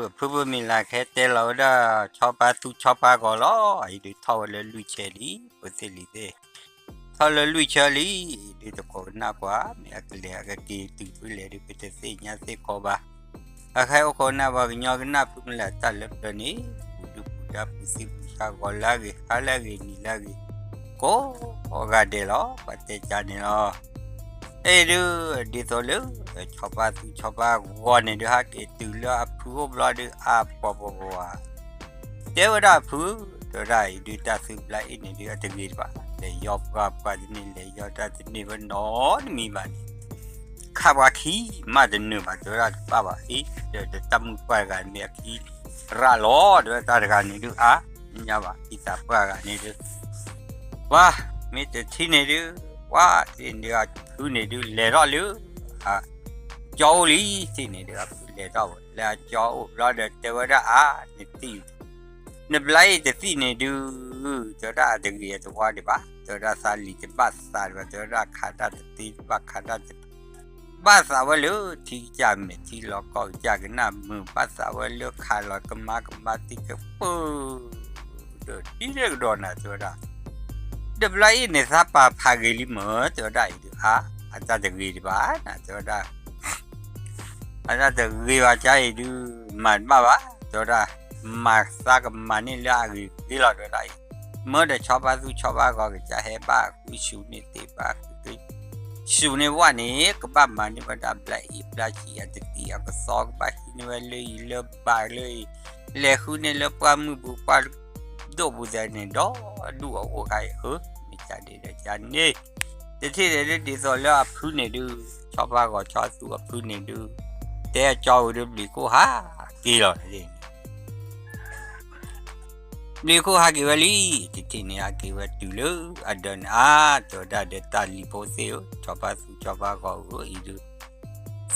ပဖုပမ့ၢ်လၢ်ခဲတဲလီၤဝဲဒၣ် ဆီဖါသူဆီဖါဂီၤလီၤ, အံၤဒုးထီၣ်ဝဲလၢလွံၢ်ဆဲလံ, ပသ့ၣ်လံသ့ၣ်, ထီၣ်လၢလွံၢ်ဆဲလံ, ဒုးတခိးကနၣ်ပှၤ မ့ၢ်အကလဲၤအကက့ၤတုၤဖုလဲၣ်ဒုး ပတသ့ၣ်ညါသ့ၣ်ကီးဘၣ်. အခဲအိၣ်ခိးနၢ်ပှၤကညီကနၣ်ဖုမ့ၢ်လၢ်တၢ်လၢပျၢၤန့ၣ် ပူၤဒုပူၤဒါပူၤသံပူၤဆါ ဂီၤလၢအဂ့ၤ ဟါလၢအဂ့ၤ နံၤလၢအဂ့ၤ, ကိးဂၤဒဲးလီၤ ပှၤတဲကါန့ၣ်လီၤ. အဲၣ်ဒုး ဒ်သိးလၢ ဆီဖါသူဆီဖါဂီၤန့ၣ်ဒုး ဟဲက့ၤတုၤလၢအဖုအိၣ်ဘျီဒုး အါပှၤပှၤပှၤ တဲဝဲဒၣ်အဖု, တဲဝဲဒၣ်အံၤဒုး တၢ်သုဘျါအ့ၣ်န့ၣ်ဒုး အတဂ့ၤတဘၣ်, လဲၤယီၤပှၤပှၤတန့ၢ် လဲၤယီၤတၢ်တန့ၢ်ဝဲနီတမံၤဘၣ်န့ၣ်, ခးပှၤခံမးတနၢၤဘၣ် တဲဝဲဒၣ်တဘၣ်ဘၣ်အံၤ, ဒီးတၢ်မုၣ်ပှၢ်တဂၤန့ၣ်အခံရၣ်လီၤ တဲဝဲတၢ်တဂၤန့ၣ်ဒုး အါညါဘၣ် အံသးပှၢ်တဂၤန့ၣ်ဒုး ပှၤ မ့ၢ်တထံၣ်န့ၣ်ဒုး ပှၤသ့ၣ်န့ၣ်ဒုး အဖုန့ၣ်ဒုး လဲၤထီၣ်လၢ ကၠီအိၣ်လံ, သ့ၣ်န့ၣ်ဒုး အဖုလဲၤထီၣ်ဝဲ လၢအကၠီအိၣ်ဘျီဒီး တဲဝဲဒၣ်အါ နသံၣ် နဘျါအ့ၣ်တသံၣ်န့ၣ်ဒုး တဲဝဲဒၣ်အတဂ့ၤအတဝါဒံးဘၣ်, တဲဝဲဒၣ်သးလံၤတဘၣ်သးဒံးဘၣ်, တဲဝဲဒၣ်ခးတၢ်တသ့တဘၣ်ခးတၢ်တ ဘၣ်သးဝဲလၢထံကစၢ်မဲာ်ထံလီၤကီၢ်ကစၢ်ကနၣ်မုာ် ဘၣ်သးဝဲလၢခးလီၤကမါကမါသံကပၢၤ ဒီးဒ်န့ၣ်ကဒီးနၤ တဲဝဲဒၣ်, ဒီးဘျါအ့ၣ်န့ၣ်သးပာ်ဖးဂ့ၤလံမၢ် တဲဝဲဒၣ်အံၤဒုး အါ အတၢ်တဂ့ၤဒံးဘၣ်နၤ တဲဝဲဒၣ် အတၢ်တဂ့ၤဘၣ်ကါအံၤဒုး မၤတဘၣ်ဘၣ် တဲဝဲဒၣ်, မၤသးကမၤန့ၢ်လၢအဂ့ၤဂ့ၤလီၤ တဲဝဲဒၣ်အံၤ, မၢဒီးဆီဖါသူဆီဖါဂီၤကစၢ်ဟဲဘၣ်ဃုဆူၣ်န့ၢ်သ့ဘၣ်ဃု ဆူၣ်န့ၢ်ဝဲန့ၣ် ကဘၣ်မၤန့ၢ်ဝဲဒၣ်ဘျါအ့ၣ်ဘျါဆံးအတသံၣ်အကသီ ကဘၣ်ဟံးန့ၢ်ဝဲလၢအံၤလၢဘၣ်လၢအံၤ, လဲၤဃုန့ၢ်လၢပှၢ်မုၢ်ပူၤပှၢ်ဒိၣ်ပူၤသးန့ၣ် ဒီးဒူၣ်အအိၣ်ခါအံၤ အၢ မ့ၢ်ကဒဲးဒီးကန့ၣ်, တထံၣ်န့ၣ်ဒုးဒ်သိးလၢအဖုန့ၣ်ဒုး ဆီဖါဂီၤဆီသူအဖုန့ၣ်ဒုး တဲအကၠီဝဲဒုးဘျံးခိၣ်ဟးက့ၤလီၤန့ၣ် ဘျံးခိၣ်ဟးက့ၤဝဲလံ, တထံၣ်န့ၣ်ဟးက့ၤဝဲတုၤလၢအဒၢးန့ၣ် အါ တဲဝဲဒၣ်ဒီးတၢ်လံၤဖိသ့ၣ်ဧၢ ဆီဖါသူဆီဖါဂီၤဧၢ အံၤဒုး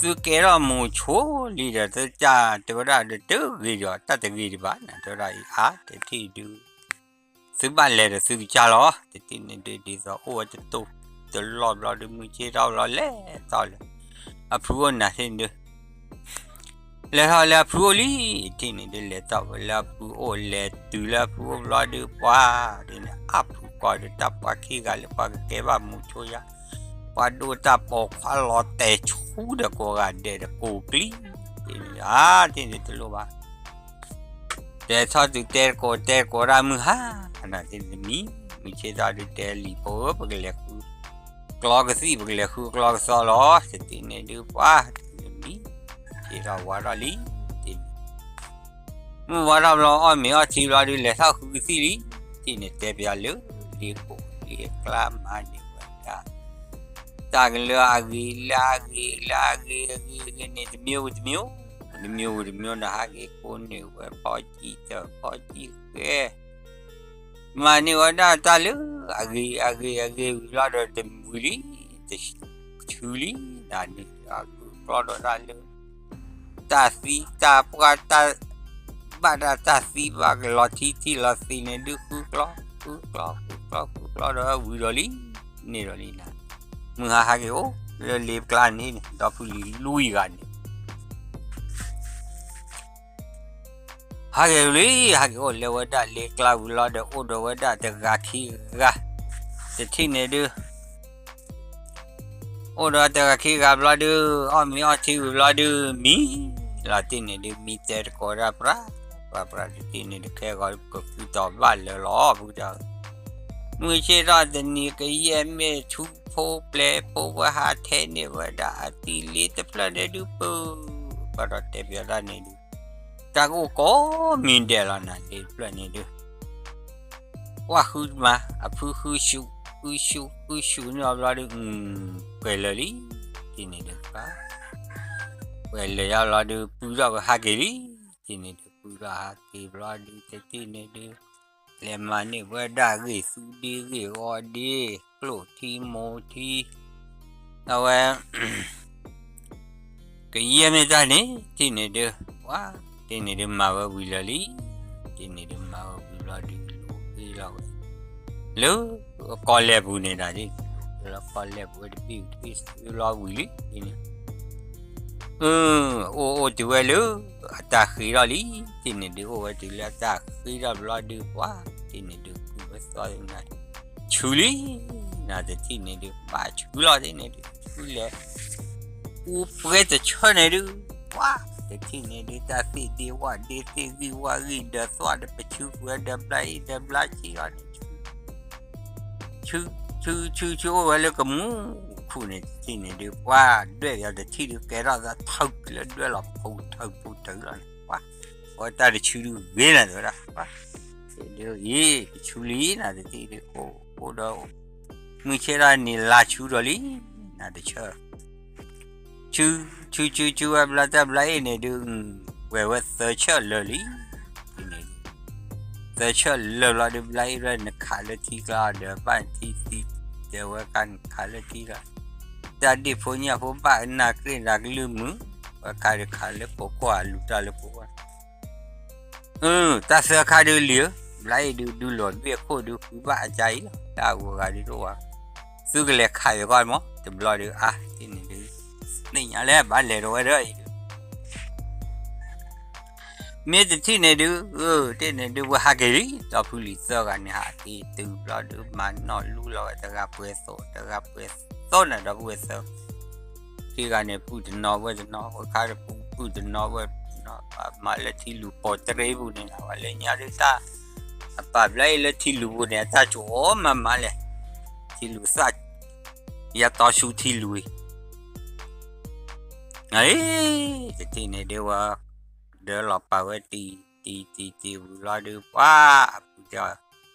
သုကဲထီၣ်မိၤဆိလံဒီး သုကတဲဝဲဒၣ်ဒီးတဂ့ၤဒီး တၢ်တဂ့ၤဒံးဘၣ်နၤ တဲဝဲဒၣ်အံၤ အါ တထံၣ်ဒုး သုဘၣ်လဲၤဒီးသုကစၢ်လီၤ တထံၣ်န့ၣ်ဒုး ဒ်သိးအိၣ်ဝဲတတိၢ်တလီၢ်ဘျီဒုး မုၢ်ဆ့ၣ်ထီၣ်ဘျီလဲၤထီၣ်လၢ အဖုအိၣ်နၤသ့ၣ်န့ၣ်ဒုး လဲၤထီၣ်လၢအဖုအိၣ်လံ, တထံၣ်န့ၣ်ဒုး လဲၤထီၣ်ဝဲလၢအဖုအိၣ် လဲၤတုၤလၢအဖုအိၣ်ဘျီဒုး ပှၤဒ်န့ၣ် အါဖုကီၢ်ဒီးတၢ်ပှၤခံဂၤလၢပှၤကကဲဘၣ်မိၤဆိယါ, ပှၤဒိၣ်တၢ်ပိာ်ခွါလီၤတဲာ်ဆူဒီးကိးဂၤဒဲးဒီးကိးကျံ, တထံၣ်န့ၣ် အါ တထံၣ်န့ၣ်တလိၣ်ဘၣ် တဲထီၣ်တုၤတဲတကိးတဲတကိးဒၣ်မုၢ်ဟါ, နၤတထံၣ်န့ၣ်မံ, မုၢ်ဆ့ၣ်ထီၣ်ဒုးတဲလံၤဖိဧၢ ပကလဲၤဃုကျီကသံၣ် ပကလဲၤဃုကျီကသီလီၤ, တထံၣ်န့ၣ်ဒုး ပှၤတထံၣ်န့ၣ်မံ, ဆ့ၣ်ထီၣ်ဝါထီၣ်လံ, တထံၣ်န့ၣ် မုၢ်ဝါထီၣ်ဘျီ အီၣ်မ့ၤအီထံဘျီဒုး လဲၤထီၣ်ဃုကသံၣ်လံ, တထံၣ်န့ၣ်တဲပျးလၢ လ့ကိးလ့ကျါမၤန့ၢ်ဝဲဒၣ် တၢ်ကလၢအဂ့ၤလၢအဂ့ၤလၢအဂ့ၤအဂ့ၤအဂ့ၤန့ၣ် တမံၤဝံၤတမံၤ, တမံၤဝံၤတမံၤဒီး ဟးက့ၤကိးန့ၢ်ဝဲဖီကံၢ်တၢၢ်ဖီကံၢ်ဃဲ, မၤန့ၢ်ဝဲဒၣ်တၢ်လၢအဂ့ၤအဂ့ၤအဂ့ၤဝံၤလီၤဒီး တမံၤဝံၤလံ, တဆူလံ, နၤန့ၣ် အဃုကျီဒီးတၢ်လၢ တၢ်သံတၢ်ပှၢ် တၢ်ဘၣ်တၢ်တၢ်သံဘၣ်ကလီၤထံထံလီၤသံန့ၣ်ဒုး ဃုကျီ ဃုကျီ ဃုကျီ ဃုကျီဒီးဝံၤဒီးလံ, န့ၣ်ဒီးလံနၤ, မုၢ်ဟါဟးက့ၤအိၣ် လၢလ့ကျါန့ၣ်န့ၣ် ဒီဖုလံၤလွံၢ်ဂၤန့ၣ် ဟးက့ၤလံ, ဟးက့ၤအိၣ်လၢဝဲဒၣ်လ့ကျါဝံၤလီၤဒီး အိၣ်ဒီးဝဲဒၣ်တဂၤခံဂၤ, တထံၣ်န့ၣ်ဒုး အိၣ်ဒီးတဂၤခံဂၤဘျီဒုး အီၣ်မ့ၤအီထံဝံၤဘျီဒုး မံလီၤတံၢ်န့ၣ်ဒုး မံတဲတကိးဒၣ်ပြး ပြးပြးတထံၣ်န့ၣ်ဒုး ခဲဂီၤကကူတီၤဘၣ်လၢာ်လီၤ ဖုကတၢၢ်, မုၢ်ဆ့ၣ်ထီၣ်တနံၤကယဲၢ်မ့ၢ်ထူဖိပျဲၢ်ဖိ ပှၤဟးထဲန့ၢ်ဝဲဒၣ်အသံလ့တဖျၢၣ်န့ၣ်ဒုး ပၢၤ ပှၤဒီးတဲပျးတၢ်န့ၣ်ဒုး တၢ်ကအိၣ်ကိးမံၤဒဲးလီၤနၤ လ့တဖျၢၣ်န့ၣ်ဒုး ကွၢ်ဃုမး အဖုဃုဆူၣ် ဃုဆူၣ် ဃုဆူၣ်န့ၢ်အီၤဘျီဒုး အု ပှဲၤလၢာ်လံ, တထံၣ်န့ၣ်ဒုး ပှဲၤလၢာ်ယါဘျီဒုး ပုၢ်ထီၣ်ဝဲဟးက့ၤလံ, တထံၣ်န့ၣ်ဒုး ပုၢ်ထီၣ်ဟးက့ၤဘျီဒုး တထံၣ်န့ၣ်ဒုး လဲၤမၤန့ၢ်ဝဲဒၣ်ဂ့ၢ်သူဒ့ဂ့ၢ်ဂီၤဒ့ ကျိၣ်ထံမိၢ်ထံ အဝဲ ကယဲၢ်မ့ၢ်တၢ်န့ၣ် တထံၣ်န့ၣ်ဒုး ပှၤ တထံၣ်န့ၣ်ဒုး မၤဝဲဝံၤလၢာ်လံ, တထံၣ်န့ၣ်ဒုး မၤဝဲဝံၤဘျီဒုး လူၤဃ့လီၤဝဲ လၢကီၢ်လဲၢ်ပူၤန့ၣ်ဒၣ် လၢကီၢ်လဲၢ်ပူၤဝဲတဘ့ၣ်တဘ့ၣ် လီၤဝံၤလံန့ၣ် အၢ အိၣ်အိၣ်တုၤဝဲလၢ အတၢ်ဃ့ထီၣ်လံ, တထံၣ်န့ၣ်ဒုး အိၣ်ဝဲတုၤလၢအတၢ်ဃ့ထီၣ်ဘျီဒုး ပှၤ တထံၣ်န့ၣ်ဒုး ကွံာ်ဝဲသီၣ်သနၤ ဆူလံ, နတထံၣ်န့ၣ်ဒုး ဘၣ်ဆူလီၤ တထံၣ်န့ၣ်ဒုး ဆူလဲၤ အူပှဲၤတဆၢန့ၣ်ဒုး ပှၤ တထံၣ်န့ၣ်ဒုး တၢ်သ့ၣ်ဒ့ဝၣ်ဒ့ သ့ၣ်ဂံၢ်ဝၣ်ဂံၢ်ဒၢးသွၣ်ဒီး ပဆူကွံာ်ဝဲဒီးဘျါအ့ၣ်ဒီးဘျါဆံလီၤန့ၣ် ဆူ ဆူ ဆူ ဆူအိၣ်ဝဲလၢကမူခိၣ်န့ၣ် တထံၣ်န့ၣ်ဒုး ပှၤဒွဲၣ်ပယီၤတထံၣ်ဒုး ကဲထီၣ်သးထၢၣ်လၢဒွဲၣ်လီၤ ဖိထၢၣ်ဖိထၢၣ်လီၤန့ၣ် ပှၤ အဝဲတၢ်တဆူဒုးဂ့ၤနၤ တဲဝဲဒၣ် ပှၤ ဒုးအံၤ တဆူလံ နတထံၣ်ဒုး အိၣ်အိၣ်ဒီး မုၢ်ဆ့ၣ်ထီၣ်န့ၣ် လါဆူဒီးလံ နတဆၢ ဆူ ဆူ ဆူ ဆူဝဲဘျါတၢ်ဘျါအ့ၣ်န့ၣ်ဒုး ပှဲၤဝဲသၢဆၢၣ်လၢာ်လံ, သၢဆၢၣ်လၢာ်ဘျီဒုး ဘျါအ့ၣ်ဝဲနခးလၢထံကျါဒီး ဘၣ်ထံသံ တဲဝဲခါနခးလၢထံကျါ တၢ်ဒ့ၣ်ဖိညၣ်ဖိဘၣ်အနၢ်ကြ့ၢ်နၤကလုၢ်မုာ် ဝဲခါဒုးခးလၢပိာ်ကွၢ်လူၤတၢ်လၢပိာ်ကွၢ် အၢ တၢ်သၢခါဒုးလံၤဧၢ, ဘျါအ့ၣ်ဒုး ဒုးလီၤဒွဲၣ်အခိၣ်ဒုး ဃုဘၣ်အကါအံၤလီၤ, တၢ်အဂုၤအဂၤဒုးတအိၣ်ဘၣ်, သုကလဲၤခးယဂီၢ်မး, တဘျီဒုး အါ တထံၣ်န့ၣ်ဒုး သ့ၣ်ညါလၢဘၣ်လဲၤဒီးဝဲဒၣ်အံၤဒုး မ့ၢ်တထံၣ်န့ၣ်ဒုး တထံၣ်န့ၣ်ဒုး ဝဲဟးက့ၤလံ, ဒီဖုလံၤသၢဂၤန့ၣ် ဟးက့ၤတုၤဘျီဒုး မၤနီၣ်လူလီၤဝဲ တဂၤပှဲၤသိး တဂၤပှဲၤသိးန့ၣ် ဒီပုၢ်ဝဲၢ်သၢ ခံဂၤန့ၣ် ပုၢ်တနီၤဝဲၢ်တနီၤ ဝဲခါဒီး ပုၢ်တနီၤဝဲၢ်တနီၤ မၤလၢထံလူၤပိာ်တရံးပူၤန့ၣ်လီၤ, ဝဲလၢညါဒုးတၢ် အပာ်ဘျါအ့ၣ်လၢထံလူၤပူၤန့ၣ် အတၢ်ကိးမးမးလဲၣ်, ထံလူၤသၣ် ယတီဆူထံလူၤအံၤ အ့ တထံၣ်န့ၣ်ဒုးဝဲ ဒၢလီၤပာ်ဝဲတံၤ တံၤ တံၤ တံၤဝံၤလီၤဒုး ပှၤအပုၢ်တဲအီၤ,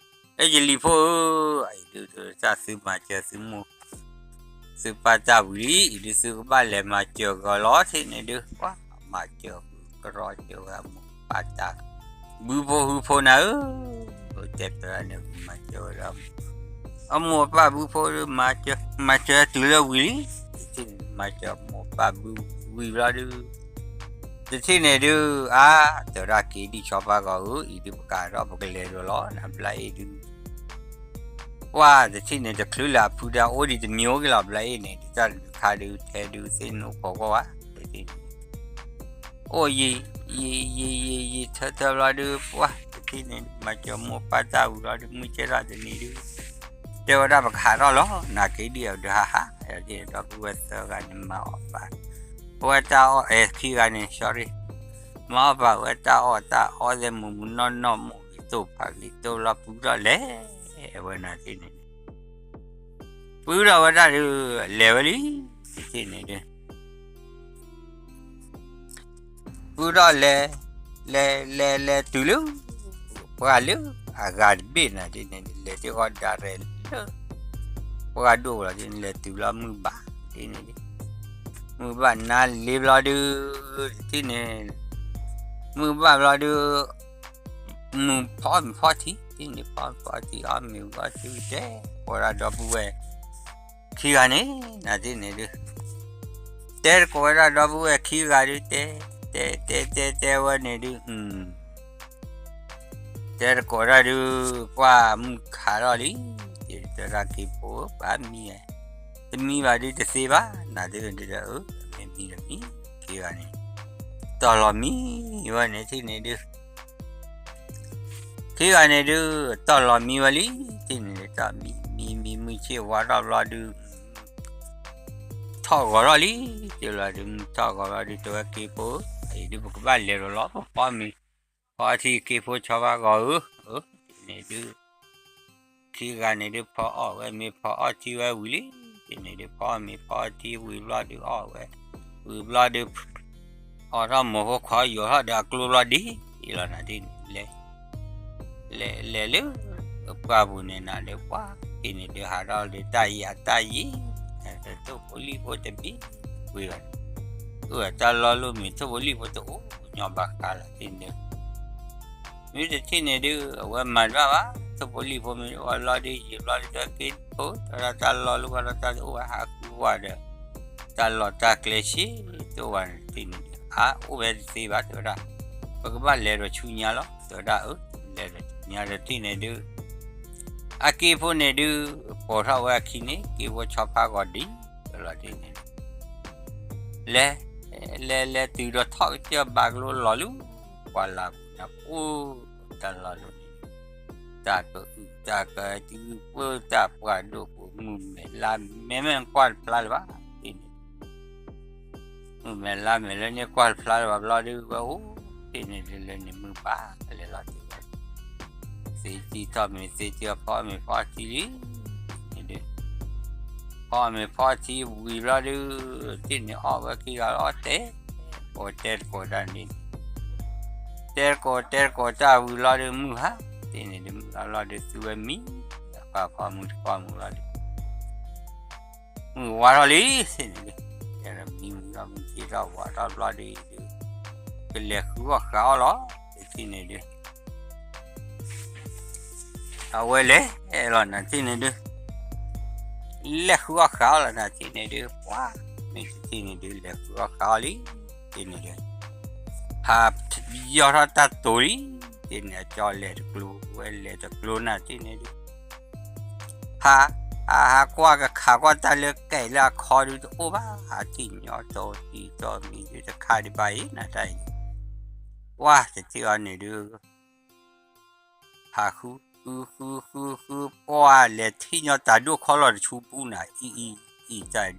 အဲ ယလံၤဖိဧၢ, အံၤဒုးတၢ်သုမၤစၢၤသုမိၢ် သုပၢ်တၢ်ဝံၤလံ, အံၤဒုးသုကဘၣ်လဲၤမၤစၢၤဂီၤလီၤ တထံၣ်န့ၣ်ဒုး ပှၤမၤစၢၤဃုကရီစၢၤဝဲအမိၢ်ပၢ်တၢ် ဘုဖိဟုဖိနၤဧၢ, တဲပၢၤန့ၣ် မၤစၢၤဝဲဒၣ် အမိၢ်အပၢ်ဘုဖိဒုး မၤစၢၤ မၤစၢၤတုၤလၢဝံၤလံ, တထံၣ်န့ၣ် မၤစၢၤမိၢ်ပၢ်ဘုဝံၤဘျီဒုး တထံၣ်န့ၣ်ဒုး အါ တဲဝဲဒၣ်က့ၤဒံၣ်ဆီဖါဂီၤဧၢ, အံၤဒုးပကးထီၣ်ပကလဲၤဒီးလီၤ နဘျါအ့ၣ်ဒုး ပှၤတထံၣ်န့ၣ် တချုးလၢအဖုတၢ်အိၣ်ဒံးတမံၤအိၣ်က့ၤလီၤ ဘျါအ့ၣ်န့ၣ် ဒုးတၢ်တခါဒုးထဲဒုးသ့ၣ်နူၣ်ဖိးကွၢ်ဝဲ, တထံၣ်န့ၣ် အိၣ်ယံာ် ယံာ် ယံာ် ယံာ် ယံာ်ထၢထၢဘျီဒုး ပှၤတထံၣ်န့ၣ် မၤစၢၤမိၢ်ပၢ်တၢ်ဝံၤလီၤဒုး မုၢ်ဆ့ၣ်ထီၣ်တနံၤဒုး တဲဝဲဒၣ်ပကဟးထီၣ်လီၤ နက့ၤဒံၣ်အီၤဒုးဟးဟး ဒီပုၢ်ဝဲၢ်သၢဂၤန့ၣ် မၤအီၣ်ပာ် ပဝဲတၢ်အီၣ် အဲ ခံဂၤန့ၣ် sorry မၤအီၣ်ပာ်ဝဲတၢ်အီၣ်တၢ်အီသ့ၣ်မုာ်မုာ်နီၢ်နီၢ် မိၢ်ဂ့ၤတိၢ်ဖးဂ့ၤတိၢ်လီၤ ပုၢ်ထီၣ်လဲၤဝဲနၤတထံၣ်န့ၣ် ပုၢ်ထီၣ်ဝဲဒၣ်ဒုး လဲၤဝဲလံ တထံၣ်န့ၣ်ဒုး ပုၢ်ထီၣ်လဲၤ လဲၤ လဲၤ လဲၤတုၤလၢ ပှၢ်လၢအဂၤတဘ့ၣ်နၤတထံၣ်န့ၣ် လဲၤတ့ၢ်ဃီဒၣ်ရဲၣ်လၢ ပှၢ်ဒိၣ်လီၤတထံၣ်န့ၣ် လဲၤတုၤလီၤမုၢ်ဘၣ်တထံၣ်န့ၣ် မုၢ်ဘၣ်နၤလ့ဘျီဒုး တထံၣ်န့ၣ် မုၢ်ဘၣ်ဘျီဒုး မုၢ်ဖီမုၢ်ဖီထံ တထံၣ်န့ၣ် ဖီမုၢ်ဖီထံ အီၣ်မ့ၤဝံၤအီထံဝံၤတဲ ကိးဝဲဒၣ်ဒီပုၢ်ဝဲၢ် ခံဂၤန့ၣ် နၤတထံၣ်န့ၣ်ဒုး တဲတကိးဝဲဒၣ်ဒီပုၢ်ဝဲၢ်ခံဂၤဒုး တဲ တဲ တဲ တဲ တဲဝဲန့ၣ်ဒုး တဲတကိးဒၣ်ဒုး ပှၢ်မုၢ်ခးထီၣ်လံ တဲဒၣ်က့ၤဖိ ပၢ်မံ တမံဘၣ်ဒုးတသ့ဘၣ် နၤတထံၣ်န့ၣ်ဒုး အၢ မ့ၢ်မံတမံ ခံဂၤန့ၣ် တီၢ်လီၤမံဝဲန့ၣ်တထံၣ်န့ၣ်ဒုး ခံဂၤန့ၣ်ဒုး တီၢ်လီၤမံဝဲလံ တထံၣ်န့ၣ်ဒုး တီၢ်မံ မံ မံ မုၢ်ဆ့ၣ်ဝါထီၣ်ဘျီဒုး ထီၣ်ဂီၤထီၣ်လံ တဘျီဒုး မုၢ်ထီၣ်ဂီၤဘျီဒုး တဲဝဲက့ၤဖိ အံၤဒုး ပကဘၣ်လဲၤဒီးလီၤ ပဖီမ့ၤ ဖီထံက့ၤဖိဆီဖါဂီၤဧၢ အၢ န့ၣ်ဒုး ခံဂၤန့ၣ်ဒုး ဖီအီၣ်ဝဲမ့ၤဖီအီၣ်ထံဝဲဝံၤလံ တထံၣ်န့ၣ်ဒုး ဖီမ့ၤဖီအီၣ်ထံဝံၤဘျီဒုး အီၣ်ဝဲ ဝံၤဘျီဒုး အီၣ်ထီၣ်မိၢ်ဖိခွါယိာ်ထီၣ်ဒီးအကျိဘျီဒ်အံၤလီၤ နၤတထံၣ်န့ၣ် လဲၤ လဲၤ လဲၤလၢ ပှၢ်ပူၤန့ၣ်နၤဒုး ပှၢ်တထံၣ်န့ၣ်ဒုး ဟးထီၣ်လၢတၢ်ယံၤအတၢ်ယံၤ ထိၣ်ဖိလံၣ်ဖိတဘ့ၣ် ဝံၤဘၣ်န့ၣ် အၢ တၢ်လီၢ်လၢမ့ၢ်ထိၣ်ဖိလံၣ်ဖိတအိၣ်ညီဘၣ်ဃးလီၤတထံၣ်န့ၣ်ဒုး မ့ၢ်တထံၣ်န့ၣ်ဒုး အဝဲမၤတဘၣ်ဘၣ် ထိၣ်ဖိလံၣ်ဖိမ့ၢ်အိၣ်ဘျီဒုး ယံာ်ဘျီဒုး တဲက့ၤဖိ တဲဝဲဒၣ်တၢ်လီၢ်လၢဘၣ်ဒီးတၢ်တအိၣ်ဝဲဟးဃုဝဲဒီး တၢ်လီၢ်တၢ်ကျဲဆံးတအိၣ်ဘၣ်န့ၣ်တထံၣ်န့ၣ်ဒုး အါ အိၣ်ဝဲတသ့ဘၣ် တဲဝဲဒၣ် ပကဘၣ်လဲၤဒီးဆူညါလီၤ တဲဝဲဒၣ် အၢ လဲၤဒီးဆူညါတထံၣ်န့ၣ်ဒုး အက့ဖိန့ၣ်ဒုး ပိာ်ထီၣ်ဝဲအခံန့ၣ် က့ဖိဆီဖါဂီၤဒ် လီၤတထံၣ်န့ၣ် လဲၤ လဲၤလဲၤတုၤဒီးထီၣ်ကစၢၢ်ဘၣ်ကျိလီၤလၢ ပှၢ်လၢ်ပူၤန့ၣ် အိၣ်တၢ်လီၢ်လၢန့ၣ် တၢ်ကအုၣ်တၢ်ကတုၤ ပှၢ်တၢ်ပှၢ်ဒိၣ်ပူၤ မုၢ်မဲာ်လါမဲာ် မ့ၢ်ကွၢ်တဖျါလၢၤဘၣ် တထံၣ်န့ၣ် မုၢ်မဲာ်လါမဲာ်လၢန့ၣ်ကွၢ်တဖျါလၢၤဘၣ်ဘျီဒုး ဝဲအိၣ်တထံၣ်န့ၣ်ဒုး လၢန့ၣ်မုၢ်ဘၣ်လဲၤလီၤတံၢ်ဝဲ သ့ၣ်ထံထီၣ်မ့ၢ်သ့ၣ်ထံ ဖီမ့ၢ်ဖီထံလံ တထံၣ်န့ၣ်ဒုး ဖီမ့ၢ်ဖီထံဝံၤဘျီဒုး တထံၣ်န့ၣ်အီၣ်ဝဲခံဂၤလီၤ တဲကိးတဲတကိးတၢ်န့ၣ် တဲတကိးတဲတကိးတၢ်ဝံၤလီၤဒုး မုၢ်ဟါ တထံၣ်န့ၣ်ဒုး မုၢ်ဟါလီၤဒုး သုဝဲမံ ပှၢ်ဖီမုၢ်တဖီမုၢ်လီၤဒုး မုၢ်ဝါထီၣ်လံ တထံၣ်န့ၣ်ဒုး တဲဒီးမံမံထီၣ်မုၢ်ထံထီၣ်ဝါထီၣ်ဘျီဒုး ကလဲၤဃုအီၣ်ဃးအီၣ်လီၤ တထံၣ်န့ၣ်ဒုး အဝဲလဲၤလီၤနၤတထံၣ်န့ၣ်ဒုး လဲၤဃုအီၣ်ဃးအီၣ်လီၤနၤတထံၣ်န့ၣ်ဒုး ပှၢ် မ့ၢ်တထံၣ်န့ၣ်ဒုး လဲၤဃုအီၣ်ဃးအီၣ်လံ တထံၣ်န့ၣ်ဒုး ဟးယီၢ်ထီၣ်တၢ်တိၤလံ တထံၣ်န့ၣ် အကၠီလဲၤတကျိ ဝဲလဲၤတကျိနၤတထံၣ်န့ၣ်ဒုး ဟး ဟး ဟးကွၢ်ကခးကွၢ်တၢ်လၢကဲလၢအခီဒုးတအိၣ်ဘၣ် ဟးထံၣ်ညီတီၤတံၤတီၤမံၤဒုးတခါဒံးဘၣ်အံၤ နတၢ်အံၤ ပှၢ်တထံၣ်အီၤန့ၣ်ဒုး ဟးဃု ဃု ဃု ဃု ဃု ပှၢ်လဲၤထံၣ်ညီတၢ်ဒိၣ်ခီလီၤတဆူပူၤနၤ အံၤ အံၤ အံၤ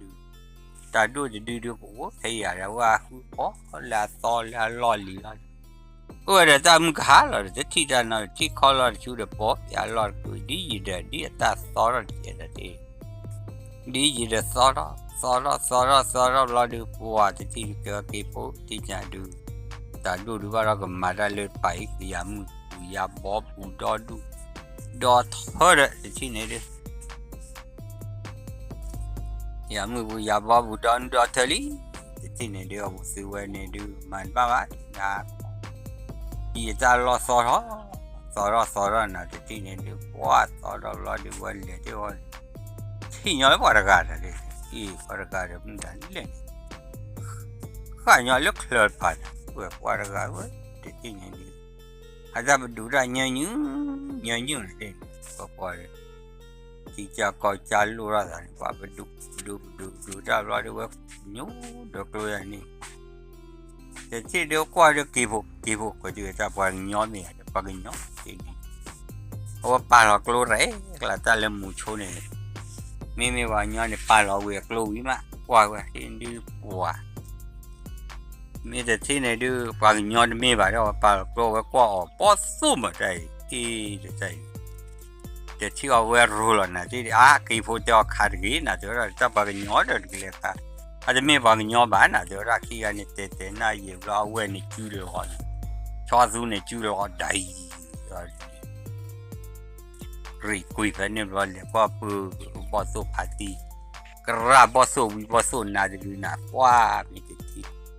တၢ်ဒုး တၢ်ဒိၣ်တဒုဒုး ကအိၣ်ဖဲယၤဒီး ဝဲဃုဃီလၢအသီလၢအလီၢ်လံၤလီၤ အိၣ်ဝဲဒီးတၢ်မုၢ်ကဟါလီၤဒီး တထံၣ်တၢ်နီၤ ထံၣ်ခီလီၤတဆူဒီး ပိာ်ဖဲအလီၢ်တကုာ် ဒ်ယံာ်ဒီး ဒ်အတၢ်သီထီၣ်တကဲဒီးတ့ၢ် ဒ်ယံာ်ဒီးသီထီၣ် သီထီၣ် သီထီၣ် သီထီၣ်ဘျီဒုး ပှၢ်တထံၣ်ဒုး ကဲက့ၤဖိ တထံၣ်ညါဒုး တၢ်ဒိၣ်ဒုးဘၣ်ဒီးကမၤတၢ်လၢတပၤအံၤ ကယၤမုၣ်ပူၤယၤဘီပူၤဒီဒူၣ် ဒီထၢဒီး တထံၣ်န့ၣ်ဒုး ယၤမုၣ်ပူၤယၤဘီပူၤဒီဒူၣ်ဒီထၢလံ တထံၣ်န့ၣ်ဒုး အပူၤသုဝဲန့ၣ်ဒုး မၤတဘၣ်ဘၣ် ယတၢ်လီၢ်သီထီၣ် သီထီၣ်သီထီၣ်နၤ တထံၣ်န့ၣ်ဒုး ပှၢ်သီထီၣ်ဘျီဒုး ဝဲလဲၤတ့ၢ်ဝဲ ထံၣ်ညီလၢပှၤတဂၤဒီး အံၤ ပှၤတဂၤဒီးမုၢ်တၢ်လဲၣ်န့ၣ် ဃၣ်ညီလၢချၢတဖၣ်န့ၣ် ဝဲပှၤတဂၤဝဲ တထံၣ်န့ၣ်ဒုး အတၢ်ပဒုးတၢ်ညီနုၢ် ညီနုၢ်န့ၣ် ပှၤပှၤဒီး ထံကၢ်ကီၢ်ကၢ်လိၣ်ထီၣ်သးန့ၣ် ပှၤပဒုး ပဒုး ပဒုး ပဒုးတၢ်ဘျီဒုး ဝဲညိဒီးကျိယၤန့ၣ် တထံၣ်ဒုးကွၢ်ဒုးက့ၤဖိ က့ၤဖိ ကွၢ်ဒုးတၢ်ပှၤကညီမ့ၢ်ဧါ ပှၤကညီတထံၣ်န့ၣ် အဝဲပာ်လီၤကျိရဲၣ်ကျါတၢ်လၢမူဆိန့ၣ် မ့မ့ၢ်ပှၤကညီန့ၣ် ပာ်လီၤဝံၤအကျိဝံၤမး ကွၢ်ဝဲဒုးပှၤ မ့ၢ်တထံၣ်န့ၣ်ဒုး ပှၤကညီတမ့ၢ်ဘၣ်ဒီး ပာ်လီၤကျိဝဲကွၢ်အီၤပိာ်သိၣ်မးတၢ်အံၤ အ့ တထံၣ်အီၤဝဲရိၤလီၤနၤတထံၣ်ဒုး အါ က့ၤဖိတဲအီၤခးတဂ့ၤ နၤတဲဝဲဒၣ် တၢ်ပှၤကညီဒီးတကလဲၤခး အတမ့ၢ်ပှၤကညီဘၣ် နၤတဲဝဲဒၣ် ခံဂၤန့ၣ်တဲတဲနၢ်ယံာ်ဘျီ အဝဲန့ၣ်စုလီၤ ဆီသူန့ၣ်စုလီၤဒၣ်အံၤ ရံၣ်ကွံာ်ဖဲန့ၣ်ဘျီ လဲၤကွၢ်ပၢဘီၣ်သိၣ်ဖးတံၢ် ကရၢ်ဘီၣ်သိၣ်ဝံၤဘီၣ်သိၣ်နၤတဒုနၤ ပှၢ်မ့ၢ်တထံၣ် မ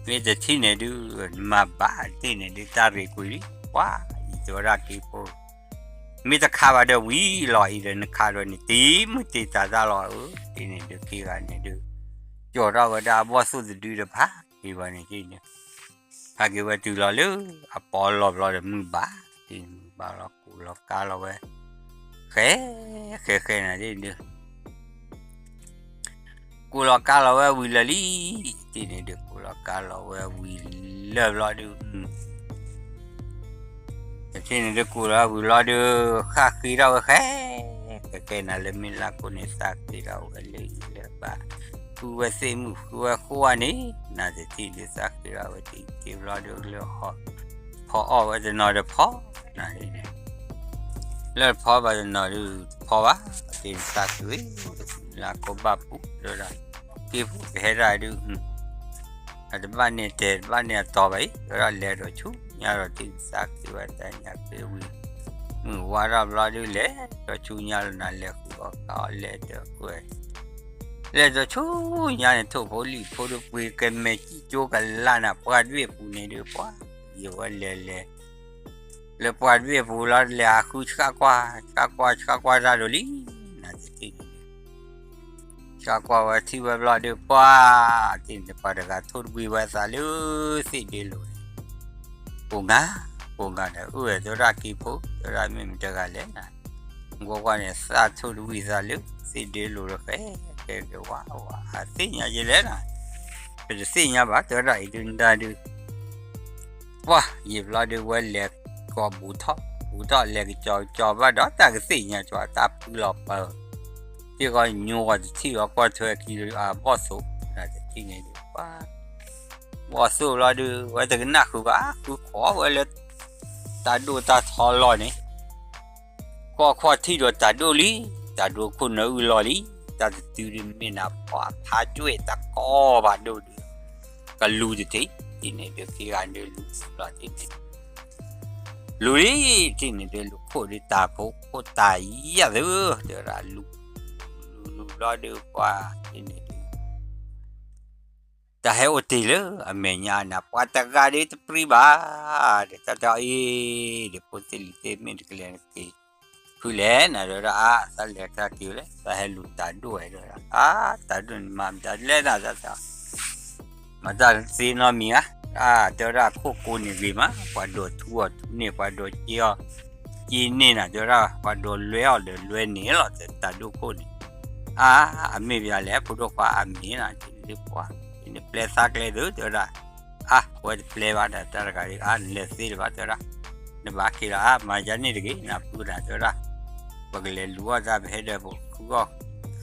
့ၢ်တထံၣ်န့ၣ်ဒုး နမၤဘၣ်တထံၣ်န့ၣ်ဒုး တၢ်ရ့ကွံာ်လံ ပှၢ်အံၤတဲဝဲဒၣ်က့ၤဖိ မ့ၢ်တခးဘၣ်ဒီးဝံၤလီၤအံၤဒီး နခးဒီးန့ၣ် တ့မုၢ်တ့တၢ်တၢ်လီၤဧၢ တထံၣ်န့ၣ်ဒုး ခံဂၤန့ၣ်ဒုး ကၠီၤထီၣ်ဝဲဒၣ်အဘီၣ်သိၣ်တဒုဒီးဖးက့ၤဝဲန့ၣ်တထံၣ်န့ၣ် ဖးက့ၤဝဲတုၤလီၤလၢ အပီလီၢ်ဘျီဒီးမုၢ်ဘၣ် တထံၣ်န့ၣ် မုၢ်ဘၣ်လီၤ ကူးလီၤကါလီၤဝဲ ဃဲ ဃဲဃဲနၤတထံၣ်န့ၣ်ဒုး ကူးလီၤကါလီၤဝဲဝံၤလၢာ်လံ တထံၣ်န့ၣ်ဒုး ကူးလီၤကါလီၤဝဲဝံၤလၢာ်ဘျီဒုး တထံၣ်န့ၣ်ဒုး ကူးလီၤဝံၤလီၤဒုး ဃၣ်ဃ့ထီၣ်ဝဲဃဲ ကကဲနၤလၢမ့ၢ်လၢ်ခိၣ်န့ၣ် သးဃ့ထီၣ်ဝဲလၢအံၤလၢဘၣ် ဃုဝဲသ့ၣ်မုၣ်ဃုဝဲဃိၣ်ဝဲန့ၣ် နၤတထံၣ်ဒုး သးဃ့ထီၣ်ဝဲတံၢ်တ့ၢ်ဘျီဒုး လၢဟီၣ် ဖီအီၣ်ဝဲတနီၤတဖီ နၤန့ၣ် လၢတဖီဘၣ်တနီၤဒုး တဖီဘၣ် တ့ၢ်သးဃ့ဝဲ လၢခိၣ်ဘၣ်ပူၤ တဲဝဲဒၣ် က့ၤဖိကဟဲဒၣ်ဒုး အတဘၣ်န့ၢ်တဲာ် တဘၣ်န့ၢ်အတီၤဘၣ်အံၤ တဲဝဲဒၣ် လဲၤဒီးဆူညါဒီး တ့ၢ်သးဃ့ဝဲတၢ်ညါဃ့ဝံၤ မုၢ်ဝါထီၣ်ဘျီဒုး လဲၤဒီးဆူညါလီၤနၤ လဲၤဃုအီၣ်ဃုအီၣ်လဲၤဒီးကွဲၤ လဲၤဒီးဆူညါန့ၣ် ထိၣ်ဖိလံၣ်ဖိဒုး ပှ့ၤကမဲာ်ကံၣ်ကၠိကလါနၤ ပှၢ်ဒွဲၣ်ပူၤန့ၣ်ဒုး ပှၢ် ယဝဲလဲၤလဲၤ လၢပှၢ်ဒွဲၣ်ပူၤလီၤ လဲၤဟးဃုဆှၣ်ကွၢ် ဆှၣ်ကွၢ် ဆှၣ်ကွၢ်တၢ်ဒိၣ်လံ နၤတထံၣ်န့ၣ်ဒုး ဆှၣ်ကွၢ်ဝဲထံၣ်ဝဲဘျီဒုး ပှၢ် တ့ၢ်န့ၣ် ပှၤတဂၤထိၣ်တဘှံးဝဲသးလၢသ့ၣ်ဒ့လိၤန့ၣ် ကိးငါ ကိးငါဒီး အၢ တဲဝဲဒၣ်က့ၤဖိ တဲဝဲဒၣ်မ့ၢ်မတၤတဂၤလဲၣ်နၤ ကွၢ်ကွၢ်န့ၣ် သၣ်ထိၣ်တဝံၣ်သးလၢ သ့ၣ်ဒၢလိၤတဃဲ ကဲကဲဝါဝါ အသ့ၣ်ညါယဲလဲၣ်နီၤ, ပတသ့ၣ်ညါဘၣ် တဲဝဲဒၣ်အံၤဒုးနဒါဒုး ပှၢ် ယံာ်ဘျီဒုးဝဲလဲၤကီးဘူးထီၣ် ဘူးထီၣ်လဲၤကစီၤကစီၤဘၣ်ဒီး တၢ်ကသ့ၣ်ညါကီးတၢ်ဖုလီၤပၢၤ, စ့ၢ်ကီးညိကွၢ်တထံၣ်အီၤကွၢ်ထွဲခံလၢအဘီၣ်သိး တထံၣ်န့ၣ်ဒုး ပှၢ် ဘီၣ်သိးဘျီဒုး ဝဲတကနၣ်ဃုာ်ဘၣ် ဃုခိးဝဲလၢ တၢ်ဒိၣ်တၢ်ထီလီၢ်န့ၣ် ကွၢ်ခီၣ်ထံၣ်ဒီးတၢ်ဒိၣ်လံ, တၢ်ဒိၣ်ခိၣ်နၢအုၣ်လီၤလံ, တၢ်တတုၤဒုးမ့ၢ်နၤပှၤဖးကွဲၢ်တၢ်ကီဘၣ်ဒိၣ်ဒုး, ကလူၤတထံၣ်, တထံၣ်န့ၣ်ဒုးခံဂၤဒုးလူၤလီၤတထံၣ်န့ၣ်, လူၤလံ, တထံၣ်န့ၣ်ဒုးလူၤခိၣ်ဒုးတၢ်ဖိခိၣ်တၢ်ယၢ်သု, တဲဝဲဒၣ်လူၤ, လူၤလူၤဘျီဒုးပှၢ်တထံၣ်န့ၣ်ဒုး တၢ်ဟဲအိၣ်တ့ၢ်လၢအမဲာ်ညါနၤ ပှၤတဂၤဒုးတပြံဘၣ်, ဒီးတၢ်တဲအီၤအံၤ, ဒီးဖိသ့ၣ်လံၤသ့ၣ်မ့ၢ်တကလဲၤနက့ၤ ဖုလဲၣ်နၤ တဲဝဲဒၣ်အါ သးလဲၤတၢ်က့ၤလဲၣ် သးဟဲလူၤတၢ်ဒိၣ်ဝဲ တဲဝဲဒၣ်အါ တၢ်ဒိၣ်န့ၣ်မၤမတၤလဲၣ်နၤ တၢ်တဲ မၤတၢ်သ့နီတမံၤဧါ, အါ တဲဝဲဒၣ်ခိၣ်ကိးန့ၣ်ဂ့ၤမး ပှၤဒိးထူအီၤထူန့ၢ် ပှၤဒိးက့အီၤက့န့ၢ်နၤ တဲဝဲဒၣ် ပှၤဒိးလွဲအီၤဒီးလွဲန့ၢ်လီၤ တၢ်ဒိၣ်ခိၣ်န့ၣ်, အါ အမ့ၢ်ပယၤလဲၣ် ဖိဒိၣ်ခွါအမ့ၢ်နၤ တ့ၢ်ပှၤ န့ၣ်ပျဲသးကျဲသု တဲဝဲဒၣ်, အါ အဝဲတပျဲဘၣ်ဒီးတၢ်တဂၤဒုး အါ နလဲၤသ့လၢၤဘၣ် တဲဝဲဒၣ်, နဘၣ်က့ၤလီၤ အါ မၤယါန့ၣ်တဂ့ၤ နဖုနၤ တဲဝဲဒၣ်, ပကလဲၤလူၤအီၣ်တၢ် ပဟဲဒီးပဃုအီၣ် ဃုအီၣ်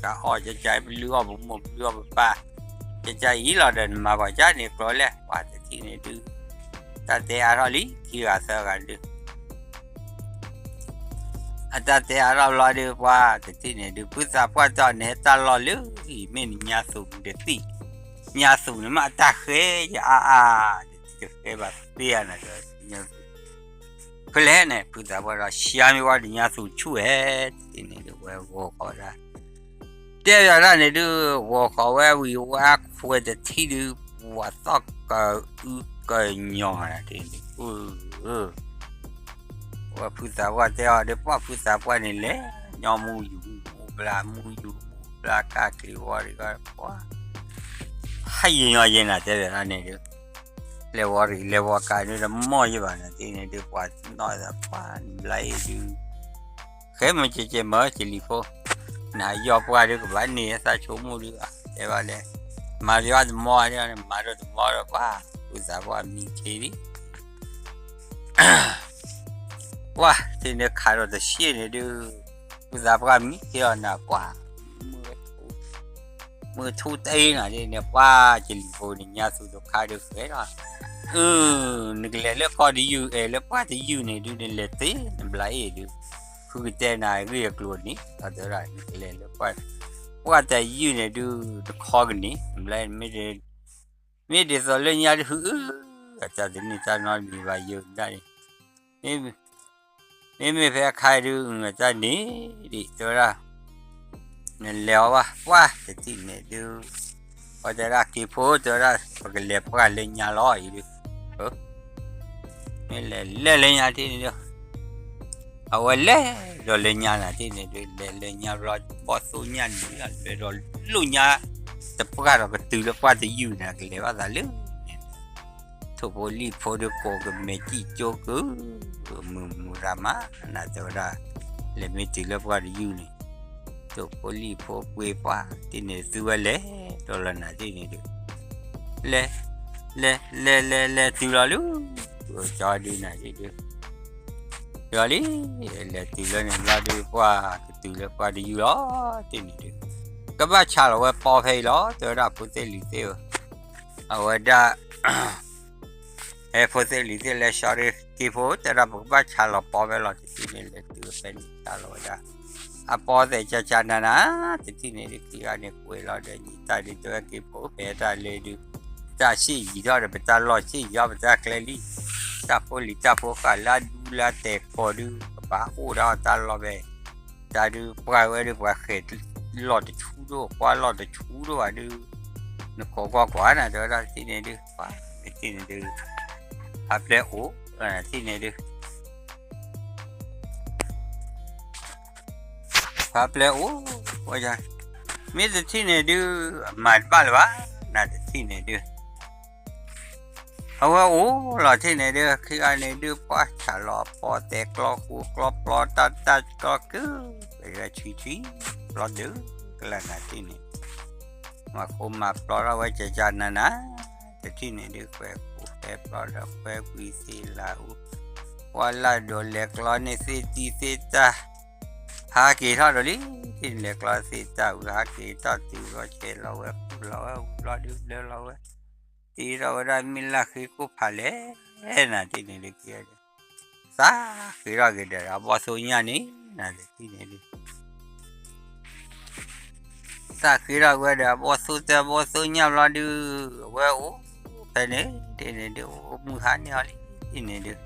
ကကအီၣ် ကကအီၣ် ပလုၢ်အီၣ်ပမိၢ် ပလုၢ်အီၣ်ပပၢ်, ကကအီၣ်အံၤလီၤဒီး နမၤပှၤကါန့ၣ်ကျီလဲၣ် ပှၤတထံၣ်န့ၣ်ဒုး, တၢ်တဲအါထီၣ်လံ ခံဂၤသၢဂၤဒုး အတၢ်တဲအါထီၣ်ဘျီဒုး ပှၤတထံၣ်န့ၣ်ဒုး ဖုသးပှၢ်တဲအီၤ နဟဲတၢ်လီၢ်လၢအံၤ မ့ၢ်နညါသူၣ်နတသံၣ်, ညါသူၣ်န့ၣ်မ့ၢ်အတၢ်ဃဲယအါအါ, တဃဲဘၣ်သ့ဧါနၤ ဖဲလဲၣ်န့ၣ် ဖုသးပှၢ်ဒီး ဆှါမ့ၢ်ဝဲဒီးညါသူၣ်ဆူၣ်ဧဲ, တထံၣ်န့ၣ်ဒုး ဝဲဂီၤဃီၤဒၣ် တဲဘၣ်ဒၣ်န့ၣ်ဒုး ဂီၤဃီၤဝဲဝံၤ ဝဲအခွဲးတထံၣ်ဒုး ပှၤသီၣ်ကၢအုကညီၤနၤတ့ၢ်န့ၣ်, ဝဲဖုသးပှၢ်တဲအီၤဒီး ပှၢ်ဖုသးပှၢ်န့ၣ်လဲၤညီမူယူၤမူဘျါ မူယူၤမူဘျါ ကၢ်ချံးဝီၤဒံးကီး ပှၤ ဟဲယညီၤယဲနၤ တဲဘၣ်ဒၣ်န့ၣ်ဒုး လဲၤဝီၤရံၣ်လဲၤဝီၤကးဒုး တမီၢ်ယဘၣ်နၤတ့ၢ်န့ၣ်ဒုး ပှၤနီၢ်သးပှၢ်နဘျါအ့ၣ်ဒုး ဃဲမုၢ်ကဲကဲမၢကလံၤဖိ, နယီၢ်ပှၢ်ဒုးကဘၣ်န့ၢ်သးဆိကမိၣ်ဒုး တဲဘၣ်လဲၣ်, မၤလၢတမီၢ်ဒုး မၤဒီးတမီၢ်ဒီးပှၤ, ဖုသးပှၢ်မံခ့လံ, ပှၤ တ့ၢ်န့ၣ်ခးဒီးတဆံၣ်န့ၣ်ဒုး, ဖုသးပှၢ်မံခ့အီၤနၤပှၤ, မုၢ်ထူတအ့ၣ်နၤဒ်န့ၣ် ပှၤကလံၤဖိန့ၣ် ညါသူၣ်တခါဒုးဃဲလီၤ, အၢ နကလဲၤလၢကီၢ်တယုၢ် အဲၣ်လၢပှၢ်တယုၢ်န့ၣ်ဒုး နလဲၤသ့နဘျါအ့ၣ်ဒုး, ဖုကတဲနၤအဂ့ၢ်အကျိၤန့ၣ် တဲဝဲဒၣ် နကလဲၤလၢပှၢ်, ပှၢ်တယုၢ်န့ၣ်ဒုး တခီကန့ၣ် နဘျါအ့ၣ် မ့ၢ်ဒ်သိးလၢညါတဟုအၢ, အတၢ်တန့ၢ်တၢ်နီတမံၤဘၣ်ယုၢ်ဒၣ်န့ၣ်, မ့မ့ၢ်ဖဲအခါဒုး အတၢ်န့ၣ်ဒ်တဲဝဲဒၣ်, နလဲၤအီၤဘၣ် ပှၢ်တထံၣ်န့ၣ်ဒုး, ပှၤတဲဒၣ်က့ၤဖိ တဲဝဲဒၣ် ပကလဲၤပှၢ်လၢညါလီၤအံၤဒုး, မ့ၢ်လဲၤလဲၤလၢညါတထံၣ်န့ၣ်ဒုး အဝဲလဲၤဒီးလၢညါနၤတထံၣ်န့ၣ်ဒုး လဲၤလၢညါဘျီ ဘီၣ်သိညါနံၤ လဲၤဒီးလိၣ်ညါ တပှၢ်ဒီးကတုၤလၢပှၢ်တယုၢ်န့ၣ် ကလဲၤဘၣ်သးလၢန့ၣ် ထိၣ်ဖိလံၣ်ဖိဒုးကိးကမဲာ်ကံၣ်ကၠိကု, မုာ်မုာ်ရၤမး နၤတဲဝဲဒၣ်, လဲၤမ့ၢ်တုၤလၢပှၢ်တယုၢ်န့ၣ်, ထိၣ်ဖိလံၣ်ဖိပှ့ၤပှၢ် တထံၣ်န့ၣ်သုဝဲလဲၤဒီးလၢနၤတထံၣ်န့ၣ်ဒုး, လဲၤ, လဲၤလဲၤလဲၤလဲၤတုၤလီၤလၢ, ကၠီဒုးနၤတထံၣ်ဒုး, ယီၤလံ, လဲၤတုၤလၢန့ၣ်ဘျီဒုးပှၢ် ကတုၤလၢပှၢ်တယုၢ်လီၤတထံၣ်န့ၣ်ဒုး, ကဘၣ်ဆါလီၤဝဲပီဖဲအံၤလီၤ တဲဝဲဒၣ်ဖိသ့ၣ်လံၤသ့ၣ်ဧၢ, အဝဲဒၣ် ဟဲဖိသ့ၣ်လံၤသ့ၣ်လဲၤဆှီဒုး က့ၤဖိ တဲဒၣ်ပကဘၣ်ဆါလီၤပီဖဲလီၤ တထံၣ်န့ၣ်လဲၤတုၤဖဲန့ၣ်ဆါလီၤဝဲဒၣ်, အပီသဲးကၢ်ကၢ်နၤနၤ, တထံၣ်န့ၣ်ဒုးခံဂၤန့ၣ်ကွဲးလီၤဒီး နံၤတၢ်ဒုးတဲဝဲက့ၤဖိ ဖဲတၢ်လဲၤဒုး, တၢ်ဆံၣ်ယံၤထီၣ်ဒီး ပတၢ်လီၢ်ဆံၣ်ယံၤထီၣ်ပတၢ်ကျဲလံ, တၢ်ဖိလံၤတၢ်ဖိဃာ်လၢအဒူလၢအတဲာ်ကီၢ်ဒုး ကဘၣ်အိၣ်ဒီးတၢ်လီၢ်ဖဲ တၢ်ဒုးပှၢ်ဝဲဒုး ပှၤဃဲၤလီၢ်တဆူဒိၣ် ကွၢ်လီၢ်တဆူဒိၣ်ဘၣ်ဒုး, နခိးကွၢ်ကွၢ်နၤ တဲဝဲဒၣ်တထံၣ်န့ၣ်ဒုး ပှၢ်တထံၣ်န့ၣ်ဒုး, ဖးပျဲအိၣ်, တထံၣ်န့ၣ်ဒုး ဖးပျဲအိၣ်, ဝဲ, မ့ၢ်တထံၣ်န့ၣ်ဒုး အမၤတဘၣ်လၢၤဘၣ်, နတထံၣ်န့ၣ်ဒုး အဝဲအိၣ်လီၤထံၣ်န့ၣ်ဒုး ခံဂၤန့ၣ်ဒုး ပှၢ်ဆၣ်လီၤပီၣ်တဲာ်ကျီဃိကျီပျီတၢ်တၢ်ကျီကုၢ် ပဂဲဆံဆံ ပျီဒုးကလၢ်နၤထံၣ်န့ၣ် မၤဃိမၤပျီထီၣ်ဝဲကကနၤနၤ တထံၣ်န့ၣ်ဒုး ကွဲးဃိဖဲပျီဒီး ကွဲးကွံာ်သ့ၣ်လၢအူ ပှၢ်လၢ်ဒိးလဲၤကျီန့ၢ်သ့ၣ်တံၢ်သ့ၣ်တၢ် ဟးက့ၤထီၣ်ဒီးလံ ထံၣ်န့ၣ်လဲၤကျီသ့ၣ်တၢ်ဝံၤ ဟးက့ၤထီၣ်တုၤလီၤဆဲးလီၤဝဲ ဃုလီၤဝဲ ဝံၤဘျီဒုးဘျၢလီၤဝဲ တ့ထီၣ်ဝဲဒၣ်မ့ၢ်လၢ်ဃ့ကိၣ်ဖးလဲၣ် နၤထံၣ်န့ၣ်ဒုး သးဃ့ထီၣ်က့ၤဒီး အဘီၣ်သိညၣ်န့ၣ် နၤတထံၣ်န့ၣ်ဒုး သးဃ့ထီၣ်ဝဲဒီး အဘီၣ်သိတၢ်ဘီၣ်သိညၣ်ဘျီဒုး အဝဲအိၣ်ဖဲန့ၣ် ထံၣ်န့ၣ်ဒုး အိၣ်မုၢ်ဟါန့ၢ်အီၤလံ ထံၣ်န့ၣ်ဒုး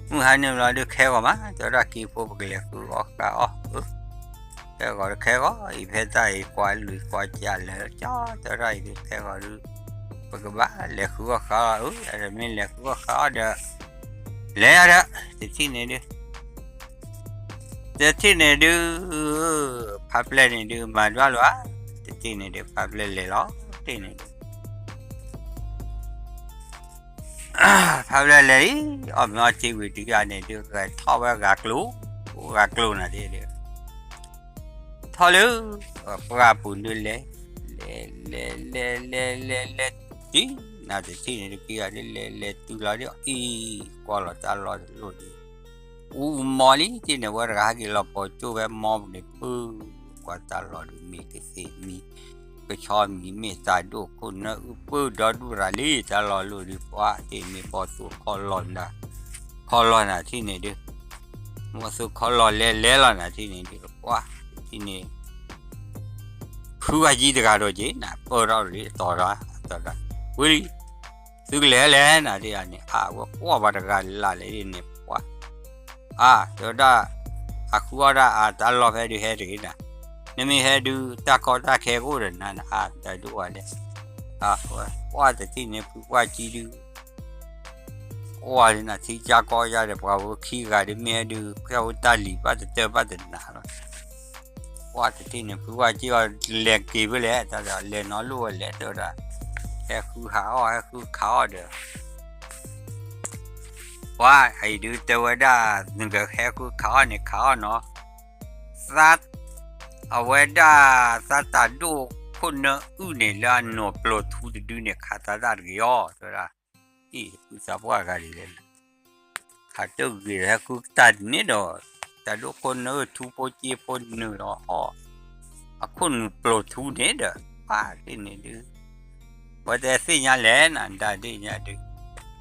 မုၢ်ဟါန့ၢ်ဘျီဒုး ခဲဂီၤမး တဲဝဲဒၣ်က့ၤဖိပကလဲၤဃုအီၣ်ဃုအီၣ် ခဲဂီၤတခဲဂီၤအံၤ ဖဲတၢ်အံၤကွၢ်လွံၢ်ကွၢ်ကၢ်လၢာ်ကၠီ တဲဝဲဒၣ်အံၤဒုး ခဲဂီၤဒုး ပကဘၣ်လဲၤဃုအီၣ်ဃုအီၣ် အမ့ၢ်လဲၤဃုအီၣ်ဃုအီၣ်ဒီး လဲၤယၤဒီး တထံၣ်န့ၣ်ဒုး တထံၣ်န့ၣ်ဒုး ဖးပျဲၢ်န့ၣ်ဒုး မၤဒွးလီၤဧါ တထံၣ်န့ၣ်ဒုး ဖးပျဲၢ်လဲၤလီၤ တထံၣ်န့ၣ်ဒုး ဖးပျဲၢ်လဲၤလံ အီၣ်မ့ၤအီထံဝံၤတဂၤန့ၣ်ဒုး ဂဲၤထီၣ်ဝဲဂၤကျိၤ ဂၤကျိၤနၤဒုး ထီၣ်လၢ ပှၢ်ပူၤဒုးလဲၤ လဲၤ လဲၤ လဲၤ လဲၤ လဲၤ လဲၤ တုၤ နၤတထံၣ်န့ၣ်ဒုး က့ၤဂၤဒုး လဲၤ လဲၤတုၤလီၤဒုး အံၤ ကွၢ်လီၤတၢ်လီၢ်တလိၣ်ဒုး အူမီလံ တထံၣ်န့ၣ် ဝဲတဂၤဟဲက့ၤလီၤပိာ်ကၠိဝဲမီပူၤန့ၣ် ပၢ် ကွၢ်တၢ်လီၢ်ဒုး မ့ၢ်ကသ့ၣ်မံ ကဆီမံ မ့ၢ်တၢ်ဒိၣ်ခိၣ်နၢအုၣ် ပၢ်ဒီဒူၣ်ရၤလံ တၢ်လီၢ်လိၣ်ဒုး ပှၢ် တထံၣ်န့ၣ် ဘီၣ်သိၣ်ခီလီၤနၤ ခီလီၤနၤထံၣ်န့ၣ်ဒုး ဘီၣ်သိၣ်ခီလီၤလဲၤလဲၤလီၤနၤထံၣ်န့ၣ်ဒုး ပှၢ် တထံၣ်န့ၣ် ဖုဝါကံတဂၤဒီးက့ၤ နၤပၢၢ်ထီၣ်လံ အတီၤဒီး အတီၤဒီး ဝံၤလံ သုကလဲၤလဲၣ်နၤဒ်အံၤန့ၣ် အဝဲကွၢ်ပှၤတဂၤလၢ်လဲၣ်ဒ်န့ၣ် ပှၢ် အါ တဲဝဲဒၣ် အဃုအီၣ်ဒၣ်အတၢ်လီၢ်ဖဲဒုးဟဲတဂ့ၤနၤ နမ့ၢ်ဟဲဒုး တၢ်ကီတၢ်ခဲကအိၣ်ဒီးနၤ နအါတၢ်ဒိၣ်ဝဲလဲၣ် အဝဲကွၢ်တထံၣ်န့ၣ် ဖုဝါကံဒုး ကွၢ်လံနၤ ထံကၢ်ကီၢ်ယါဒီး ပှၤဖိခံဂၤဒုး မ့ၢ်ဟဲဒုး ဖဲအိၣ်တၢ်လံၤဘၣ်တတၢၢ်ဘၣ်တနၤလီၤ ပှၢ်တထံၣ်န့ၣ် ဖုဝါကံအီၤ လဲၤက့ၤဖဲလဲၣ် တၢ်ဒီးလဲၤနီတလိၣ်ဝဲလဲၣ် တဲဝဲဒၣ် ဟဲဃုဟးအီၣ် ဟဲဃုခးအီၣ်ဒီး ပှၢ်အံၤဒုးတဲဝဲဒၣ် နကဟဲဃုခးအီၣ်န့ၣ် ခးအီၣ်နီၤ သး အဝဲဒၣ် သးတၢ်ဒိၣ်ခိၣ်နၢအုၣ်န့ၣ် လၢအနီၢ်ပျီၢ်ထူတဒုန့ၣ် ခးသးတၢ်တဂ့ၤအီၤ တဲဝဲဒၣ် အံၤ ဖုသးပှၢ်ဂၤဒ်လဲၣ် ခးတၢ်ဂ့ၤ ဟဲဃုတၢ်န့ၣ်ဒီး တၢ်ဒိၣ်ခိၣ်နၢအုၣ်ထူဖိက့ဖိနုာ်လီၤအီၣ် အခိၣ်နူာ်ပျီၢ်ထူန့ၣ်ဒီး ပှၢ်တထံၣ်န့ၣ်ဒုး ဝဲတဲသ့ၣ်ညါလဲၣ်နၤ ဒ်အံၤညါဒုး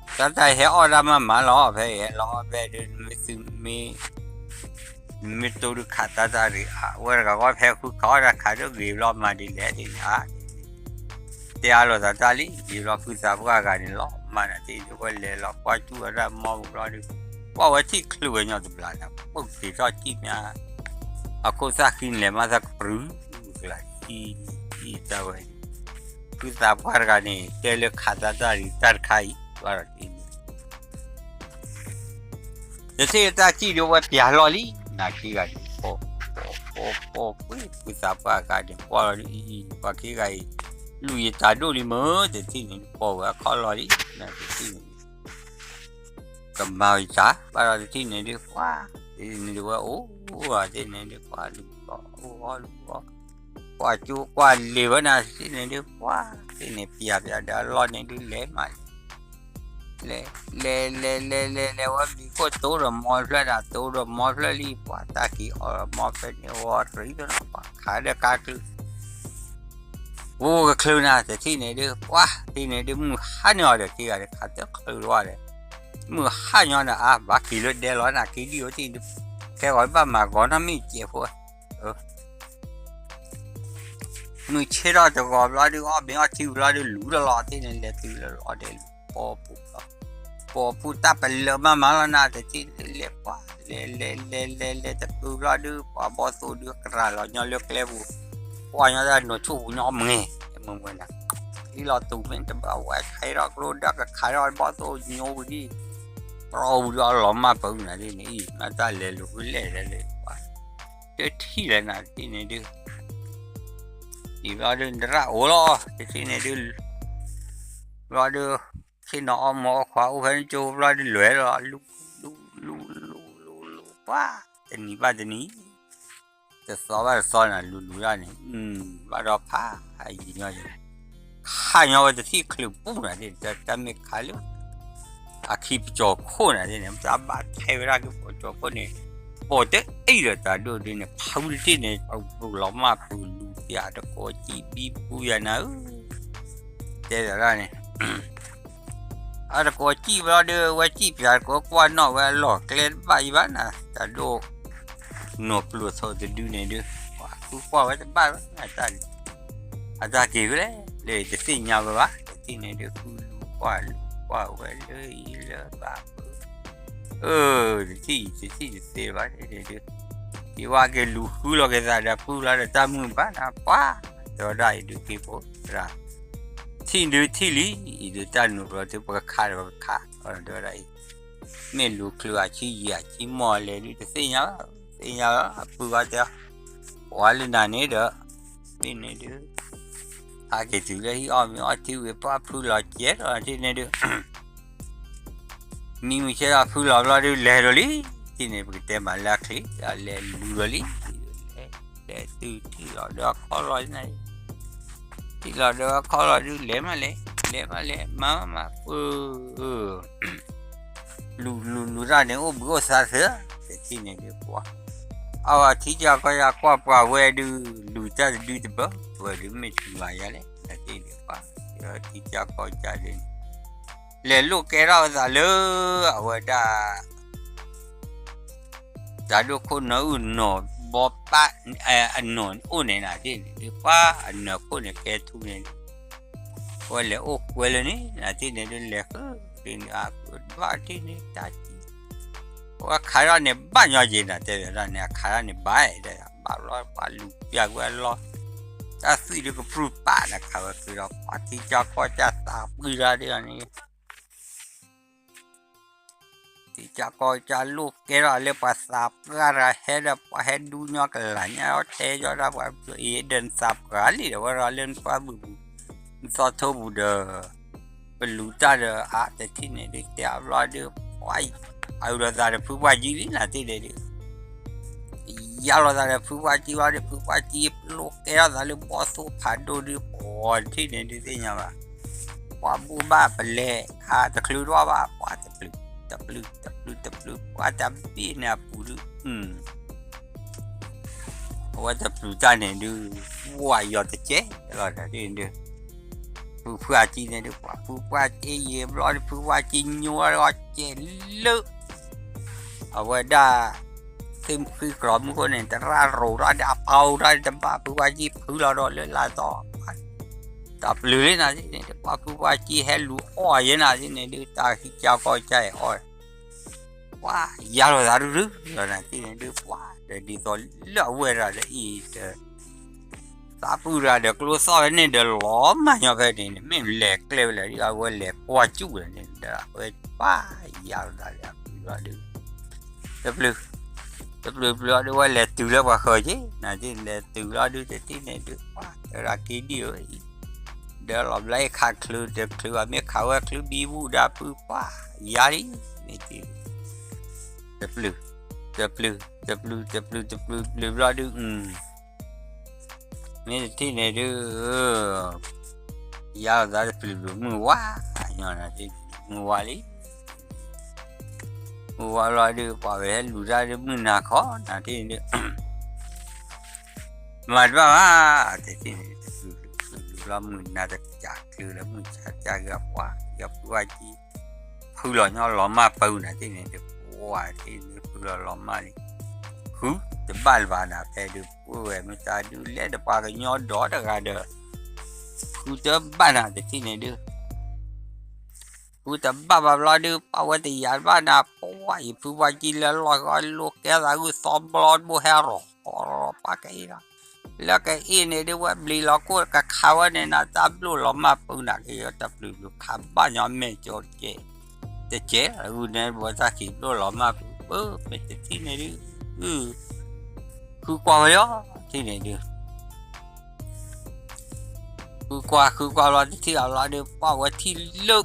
သးတၢ်ဟဲအီၣ်တၢ်မၤမၤလီၤ ဖဲအံၤဟဲလီၤအီၣ်ဖဲဒုး နမ့ၢ်သုမ့ၢ် နမ့ၢ်တိၢ်ဒုးခးသးတၢ်တဂ့ၤ အဝဲတဂၤဃီဖဲဃုခးအီၣ်တၢ် ခးတၢ်ဂ့ၤဘျီမၤဒ်လဲၣ်ဒ်န့ၣ်ဧါ တဲအါလိာ်သးတၢ်လံ ယံာ်ဘျီဖုသးပှၢ်ဂၤန့ၣ်လီၤ မၤနၤတ့ၢ်ဒုး ဝဲလဲၤလီၤကွၢ်ကၠူဝဲဒၣ်မီပူၤဘျီဒုး ကွၢ်ဝဲထံၣ်ချုးဝဲညီတဘျီန့ၣ် ပုၢ်က့ၤထီၣ်ကံၣ်မး အခိၣ်သၣ်ဃံလဲၤမးသးကပြုၢ် ကျးအံၤ အံၤတၢ်ဝဲ ဖုသးပှၢ်တဂၤန့ၣ် တဲလၢခးသးတၢ်တဂ့ၤတၢ်တခါအံၤ ဘၣ်ဒီးတ့ၢ်န့ၣ် တထံၣ်တၢ်စံၣ်ဒုးဝဲပျၢ်လီၤလံ နၤခံဂၤန့ၣ် ပီၢ် ပီၢ် ပီၢ် ပီၢ် ဖုသးပှၢ်ဂၤန့ၣ် ကွၢ်လီၤဒုးအံၤ ပှၤခံဂၤအံၤ လူၢ်ယတၢ်ဒိၣ်လံမ့ၢ် တထံၣ်န့ၣ် ပီၢ်ဝဲအခီၣ်လီၤလံ နၤတထံၣ်န့ၣ် ကမၤဝံၤစၢ် ဘၣ်ဒီးတထံၣ်န့ၣ်ဒုး ပှၢ် တထံၣ်န့ၣ်ဒုးဝဲအိၣ် တထံၣ်န့ၣ်ဒုး ပှၢ်လူၤအီၣ် လူၤအီၣ် ကွၢ်ကၠိကွၢ်လ့ၤဝဲနၤ တထံၣ်န့ၣ်ဒုး ပှၢ် တထံၣ်န့ၣ် ပျၢ်ပျၢ်ဒီးအလီၢ်န့ၣ်ဒုးလဲၤမး လဲၤ လဲၤ လဲၤ လဲၤ လဲၤ လဲၤဝဲမံၤခိၣ်တိဒီးမီဖျၢၣ်နၤ တိဒီးမီဖျၢၣ်လံ ပှၢ်တၢ်က့ၤအီၣ်ဒီးမီဖျၢၣ်န့ၣ် ဝီရံဒီးနီၤ ပှၢ်ခးဒီးကါကျုး ပူကချုးနၤ တထံၣ်န့ၣ်ဒုး ပှၢ် တထံၣ်န့ၣ်ဒုး မုၢ်ဟါန့ၢ်အီၤဒီး ခံဂၤဒီး ခးတချုးလီၤဒီး မုၢ်ဟါညီနၤ အါ ဘၣ်က့ၤလၢဒဲလီၤနၤ က့ၤဒံၣ်အီၤတထံၣ်န့ၣ်ဒုး ခဲဂီၤဘၣ်မၤဂီၤနီတမံၤစဲးဖိ မုၢ်ဆ့ၣ်ထီၣ်တဂီၤဘျီဒုး အီၣ်မ့ၤအီထံဘျီဒုး လူၤတလီၤတထံၣ်န့ၣ် လဲၤတုၤလၢလီၤဒဲး ပီၢ်ပူၤ ပီၢ်ပူၤတၢ်ပလၢၢ်မးမးလီၤနၤ တထံၣ်န့ၣ်လဲၤပှၢ် လဲၤ လဲၤ လဲၤ လဲၤ လဲၤတပူၤဘျီဒုး ပှၢ်ဘီၣ်သိၣ်ဒုးကရၤလီၤညီလၢကျဲပူၤ ကွၢ်ညီတၢ်နီၢ်ဆိၣ်ပူၤညီမ့ၢ် မ့ၢ်မ့ၢ်နၤ အံၤလီၤတူာ်မ့ၢ်တဘၣ်ဝဲ ဆဲးထီၣ်ကျိဒၢကခးထီၣ်ဘီၣ်သိၣ်ညိဝံၤဒံး ပျီပူၤဒုးအလီၤမၢ်ပၢနၤဒ်န့ၣ်အံၤ မ့ၢ်တၢ်လဲၤလူၤဝံၤလဲၣ်လဲၣ်လၢပှၢ် တထံၣ်လဲၣ်နၤ တထံၣ်န့ၣ်ဒုး ဒ်ဘျီဒုး နရၣ်အိၣ်လီၤ တထံၣ်န့ၣ်ဒုး ဘျီဒုး ခံ ဟ့ၣ်နီၤအီၣ်မူအီၣ်ခွါအိၣ်ဖဲန့ၣ်ကၠိဘျီဒုးလဲၤလီၤ လူၤ လူၤ လူၤ လူၤ လူၤ လူၤ ပှၤ တနံၤဘၣ်တနံၤ တသီဘၣ်တသီန့ၣ် လူၤလူၤဒၣ်န့ၣ် ဘၣ်ဒီးဖးယံာ်ညီယံာ် ခးညီဝဲတထံၣ်ချုးပူၤနၤသ့ၣ် တၢ်မ့ၢ်ခးလၢ အခံပကၠီၤခိၣ်နၤသ့ၣ်န့ၣ် တၢ်ဘၣ်ထဲဝဲဒၣ်ကပကၠီၤခိၣ်န့ၣ် ပိာ်တအံၣ်ဒီးတၢ်ဒိၣ်ဒုန့ၣ် ဖးဝံတထံၣ်န့ၣ် ပူၤလီၤမၢ်ပူၤလူၤပျၢ်တကိးကံၣ်ဘံဘူယၤနၤဧၢ တဲဒီးဒၣ်န့ၣ် အတကိးကံၣ်ဘျီဒုး ဝဲကံၣ်ပျၢ်တကိးကွၢ်နီၣ်ဝဲအလီၢ်ကျဲတဘၣ်အံၤဘၣ်နၤ တၢ်ဒိၣ် နီၢ်ပျိၢ်ဆိးတဒုန့ၣ်ဒုး ပှၤဃုကွၢ်ဝဲတဘၣ်ဘၣ် အတၢ်က့ၤဖဲလဲၣ် လၢတသ့ၣ်ညါဝဲဘၣ် တထံၣ်န့ၣ်ဒုး ဃုလူၤကွၢ်လူၤကွၢ်ဝဲလၢအံၤလၢဘၣ် အၢ တထံၣ်အံၤတထံၣ်တသ့ဘၣ်န့ၣ်ဒုး ယဝဲက့ၤလူၤဃုလီၤက့ၤသးဒီးဖုလီၤဒီးတၢ်မုာ်ဘၣ်နၤ ပှၤ တဲဝဲဒၣ်အံၤဒုးက့ၤဖိသရၣ် ထံၣ်ဒုးထံၣ်လံ အံၤဒုးတၢ်နုာ်ဘျီဒုး ပကခးဒီးပကခး တဲဝဲဒၣ်အံၤ မ့ၢ်လူၤချုးအဆံယံာ်အဆံမီၢ်လဲၣ်ဒုး တသ့ၣ်ညါဘၣ် သ့ၣ်ညါဘၣ် အပုၢ်ဝဲတဲ ပှၤလၢနၤန့ၣ်ဒီး သ့ၣ်န့ၣ်ဒုး ဟးက့ၤတုၤလၢဟံၣ်အီၣ်မ့ၤအီထံဝံၤ ပှၤဖုလီၤကဲထီၣ်ထံၣ်န့ၣ်ဒုး မံမုၢ်ဆ့ၣ်ဒီးဖုလီၤဘျီဒုး လဲၤဒီးလံ ထံၣ်န့ၣ်ပကတဲမးလၢအချ့ လဲၤလူၤဒီးလံ လဲၤတုၤထံၣ်လီၤဒီးအခီၣ်လီၤ ထံၣ်လီၤဒီးအခီၣ်လီၤဒုး လဲၤမးလဲၤ လဲၤမးလဲၤ မၤမးမၤ ပၢ လူၤလူၤလူၤတၢ်န့ၣ် အိၣ်ဘှံးအိၣ်သါသၢ တထံၣ်န့ၣ်ဒုးပှၤ အဝဲထံကၢ်ကီၢ်ယၤကွၢ်ပှၤဝဲဒုး လူၤတၢ်တဒုတဘၢ ဝဲဒုးမ့ၢ်တုၤမၤယၤလဲၣ် နသ့ၣ်ဒုးပှၤ ထံကၢ်ကီၢ်ကၢ်ဒုးန့ၣ် လဲၤလိာ်ကဲထီၣ်အသးလၢ အဝဲဒၣ် တၢ်ဒိၣ်ခိၣ်နၢအုၣ်နီၢ်ဘီပၢ် အနီၢ်အိၣ်န့ၣ်နၤသ့ၣ်န့ၣ်ဒုး ပှၤအနၢၤခိၣ်န့ၣ်ကဲထူန့ၣ် ဝဲလဲၤအိၣ်ကွဲလၢန့ၣ် နၤသ့ၣ်န့ၣ်ဒုးလဲၤဃုန့ၣ် အဘၣ်ထံၣ်န့ၣ်တၢ်ကံၣ် ပှၤခးထီၣ်န့ၣ်ဘၣ်ညီယဲၢ်နၤတဲဝဲဒၣ်န့ၣ် အခးထီၣ်န့ၣ်ဘၣ်ဒၣ် ဘၣ်ဘျီပှၤလူၤပျၢ်ကွံာ်အလီၢ် တၢ်သွံၣ်ဒုးကပြုၢ်ပာ်နခးဝဲဃုဒီး ပှၤထံကၢ်ကီၢ်ကၢ်သးပှံၢ်တၢ်ဒ်အီၤန့ၣ် ထံကၢ်ကီၢ်ကၢ်လိာ်ကဲထီၣ်လၢပှၤသးပှၢ်တဂၤဟဲဒီး ပှၤဟဲဒူညီကလၤညါအီၤတဲယီၤဒၣ်ပှၤ အ့ၣ်ဒၢးနသးပှၢ်လံဒီး ဝဲဒၣ်လၢနပှၢ်ဘုၣ်ပူၤ နသီထိပူၤဒီး ပလူၤတၢ်ဒီး အတထံၣ်န့ၣ်ဒုး တဲအဘျီဒုး ပှၤ အအုၣ်လီၤသးဒီးဖုပှၢ်ကံလံနၤသ့ၣ်ဒဲးဒုး ယါလီၤသးဒီးဖုပှၢ်ကံဘျီဒုး ဖုပှၢ်ကံလိာ်ကဲထီၣ်သးလၢဘီသိဖးဒိၣ်ဒုး ပှၤတထံၣ်န့ၣ်ဒုးသ့ၣ်ညါဘၣ် ပှၤဘူၣ်ဘၣ်ပလဲၤခးတချုးဒွၣ်ဘၣ် ပှၤတပျုာ် တပျုာ် တပျုာ် တပျုာ် ပှၤတဘ့ၣ်န့ၣ်အပူၤဒုး အဝဲတပျုာ်တၢ်န့ၣ်ဒုး ဝၤယီၤတကဲလီၤဒၣ်ဒုး ဖုပှၢ်ကံန့ၣ်ဒုး ပှၤဖုပှၢ်ကံယံာ်ဘျီဒုး ဖုပှၢ်ကံညိဝဲဒီးကဲလၢ အဝဲဒၣ် သ့ၣ်မုၣ်ဃံကြီမုၢ်ခိၣ်န့ၣ် တရၣ်ရိးထီၣ်ဒီးအပီထီၣ်ဒီးတဘၣ် ဖုပှၢ်ကံဖုလီၤဒီးလၢလာ်တီၤ တၢ်ပျုၤလံနၤသ့ၣ်န့ၣ် ပှၤဖုပှၢ်ကံဟဲလူၤအီၣ်ယဲနၤသ့ၣ်န့ၣ်ဒုး တၢ်ဃံကၢ်ကီကၢ်အီၣ် ပှၤယါလီၤသးဒုးဒုးလီၤနၤသ့ၣ်န့ၣ်ဒုး ပှၤဒီးဒ်သိးလၢအဝဲဒၣ်ဒီးအံၤဒီး သးပှၢ်တဂၤဒီးကျိသီၣ်ဝဲန့ၣ်ဒီးလီၤမၢ်ညီဖဲန့ၣ် မ့ၢ်လဲၤကျဲဝဲလဲၣ်ဒုး အဝဲလဲၤကွၢ်စူၣ်ဝဲန့ၣ်ဒီး အဝဲပၢ်ယါလီၤသးဒီးအပျုၤလီၤဒုး တပျုၤ တပျုၤပျုၤလီၤဒုး ဝဲလဲၤတုၤလၢပှၤဃၢၤက့ၤ နၤသ့ၣ်လဲၤတုၤလီၤဒုး တထံၣ်န့ၣ်ဒုး ပှၤတဲဒၣ်က့ၤဒံၣ်ဧၢ ဒီးလီၤဘျါအ့ၣ်ခးချုးတချုးဘၣ် မ့ၢ်ခးဝဲချုးဘံဘူၣ်ဒၣ်ပုၢ်ပှၢ်ယါလံ မ့ၢ်တ တပျုၤ တပျုၤ တပျုၤ တပျုၤ တပျုၤ ပျုၤဘျီဒုး မ့ၢ်တထံၣ်န့ၣ်ဒုး ယါလီၤသးတပျုၤပျုၤ မုၢ်ဝါ ညီနၤသ့ၣ် မုၢ်ဝါလံ မုၢ်ဝါဘျီဒုး ပှၤဝဲဟဲလူၤတၢ်ဒုး မုၢ်နၤခီ နၤသ့ၣ်န့ၣ်ဒုး မၤတဘၣ်ဘၣ် တထံၣ်န့ၣ် တပျုၤပျုၤ ပျုၤပျုၤဘျီ မုၢ်နၤတကးချုးလၢ မုၢ်ဆါတကးဂ့ၤ ပှၤ ယီၤဖုဝါကံ ဖုလီၤညီလီၤမၢ်ပၢနၤသ့ၣ်န့ၣ်ဒုး ပှၤသ့ၣ်န့ၣ်ဖုလီၤလီၤမၢ်လံ ဃုတဘၣ်လၢၤဘၣ်နၤ ဖဲဒုး ပှၤဝဲမ့ၢ်တၢ်ဒုးလဲၤဒီးပှၤကညီဒီတဂၤဒီး ဃုတဘၣ်နၤတထံၣ်န့ၣ်ဒုး ဃုတဘၣ်ဘၣ်ဘျီဒုး ပှၤဝဲတယာ်တဘၣ်နၤ ပှၤအံၤဖုဝါကံလၢလီၢ်ဂီၢ်လိာ်ကဲသးဂုၢ်သီဘျီတဘိဟဲရီၤ ပှၤကအ့ၣ်ဒီး လၢကအ့ၣ်န့ၣ်ဒုး ဝဲဘျံးလီၤကိၢ်ကခးဝဲန့ၣ်နၤ တၢ်ဘျိၣ်လီၤမၢ်ပၢနၤက့ၤ တပျုၤပျုၤခးဘၣ်ညီမဲာ်ကၠီတကဲ တကဲ ဂုၢ်န့ၣ်ဘၣ်တၢ်ခံးဘျိၣ်လီၤမၢ်ပၢ ပမ့ၢ်တထံၣ်န့ၣ်ဒုး ဃုကွၢ်ဝဲလီၤ ထံၣ်န့ၣ်ဒုး ဃုကွၢ်ဃုကွၢ်ဘျီတထံၣ်အဘျီဒုး ပှၤဝဲထံၣ်လၢ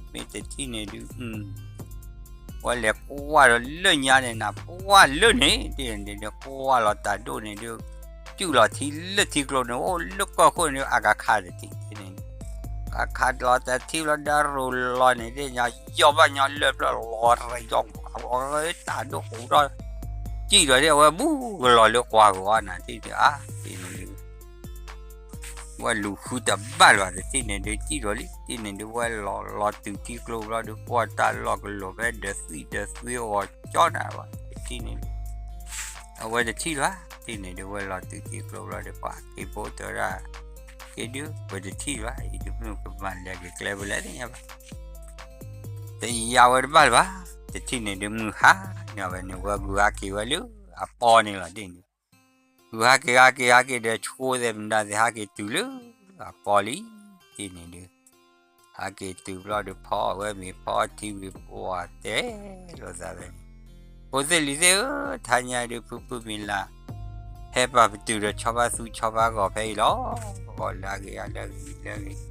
မ့ၢ်တထံၣ်န့ၣ်ဒုး ဝဲလဲၤကွၢ်ဒီးလၢညါန့ၣ်နၤ ပှၢ်လၢန့ၣ် တထံၣ်န့ၣ်ဒုး ကွၢ်လီၤတၢ်ဒိၣ်န့ၣ်ဒုး တုၢ်လီၤထံလၢထံကျိန့ၣ် အိၣ်လၢကီၢ်ခိၣ်န့ၣ်ဒုး အကခးတထံၣ်န့ၣ် ကခးလီၤတထံၣ်ဘျီဒီး ရိၤလီၤန့ၣ် သ့ၣ်ညါ ယီၢ်ဘၣ်ညီလၢၢ်ဖျၢၣ်လီၤရယီၢ် အဝဲတၢ်ဒိၣ်ကအိၣ်ဒီး စံၣ်ဒီးဒ်အဝဲဘူးကလီၤလၢကွၢ်ကဝီၤနၤ တထံၣ်န့ၣ် အါ တထံၣ်န့ၣ်ဒုး ဝဲလူၤဃုတဘၣ်လၢၤဘၣ် တထံၣ်န့ၣ်ဒုး စံၣ်ဒီးလံ တထံၣ်န့ၣ်ဒုး ဝဲလီၤလီၤတုၤထံကျိဘျီဒီး ကွၢ်တၢ်လီၢ်ကလိၤဖဲဒၢးသွံၣ်ဒၢးသွံၣ်အဂီၢ်ကၠီနၤဘၣ် တထံၣ်န့ၣ်ဒုး အဝဲတထံၣ်လၢၤဘၣ် တထံၣ်န့ၣ်ဒုး ဝဲလီၤတုၤထံကျိဘျီဒီး ပှၤက့ၤဘိတၢ် က့ၤဒုး ပတထံၣ်လၢၤဘၣ် အံၤဒုးမုၢ်ကမၤလဲၤက့ၤကျဲဖဲလဲၣ်သ့ၣ်ညါဘၣ် တယံာ်ဝဲတဘၣ်လၢၤဘၣ် တထံၣ်န့ၣ်ဒုးမုၢ်ဟါန့ၣ်ဝဲန့ၣ် ဝဲဂုာ်ဟးက့ၤဝဲလၢအပီန့ၣ်လီၤ တထံၣ်န့ၣ် ဂုာ်ဟးက့ၤဟးက့ၤဟးက့ၤဒီး ဆိသဲးမနုၤသဲး ဟးက့ၤတုၤလၢအပီလံ တထံၣ်န့ၣ်ဒုး ဟးက့ၤတုၤဘျီဒီး ဖီအီၣ်ဝဲမ့ၤ ဖီအီၣ်ထံဝံၤ ပှၤတဲလိာ်သးဝဲန့ၣ် ဖိသ့ၣ်လံၤသ့ၣ်ဧၢ ထါညါဒုး ဖုဖုမံၤလၢ် ဟဲပာ်ပတုာ်ဒီးဆီဖါသူဆီဖါဂီၤဖဲအံၤလီၤ ဂီၤလၢအဂ့ၤ အလၢအဂ့ၤ လၢအဂ့ၤ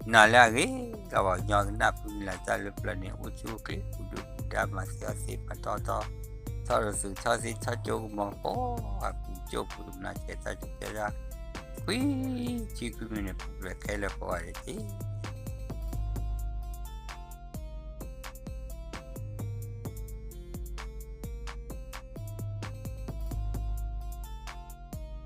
နၤလၢအဂ့ၤ လီၤဘၣ်ညီကနၣ်ဖုမံၤလၢ်တၢ်လၢပျၢၤန့ၣ် အိၣ်ဆူၣ်အိၣ်ချ့ ပူၤဒုၣ်ပူၤဒါ မၤသ့အီၣ်သ့ မၤတီတီ ထီၣ်ရသူၣ်ထီၣ်သ့ ထီၣ်ကၠိကမီၤကပီၤ အပူၤကၠိပူၤ မၤစဲတၢ်ကဲတၢ် ခွံဆံခွံမံးနံးန့ၣ် ပူၤဖျဲးခဲလၢာ်ကိးဂၤဒဲးတက့ၢ်.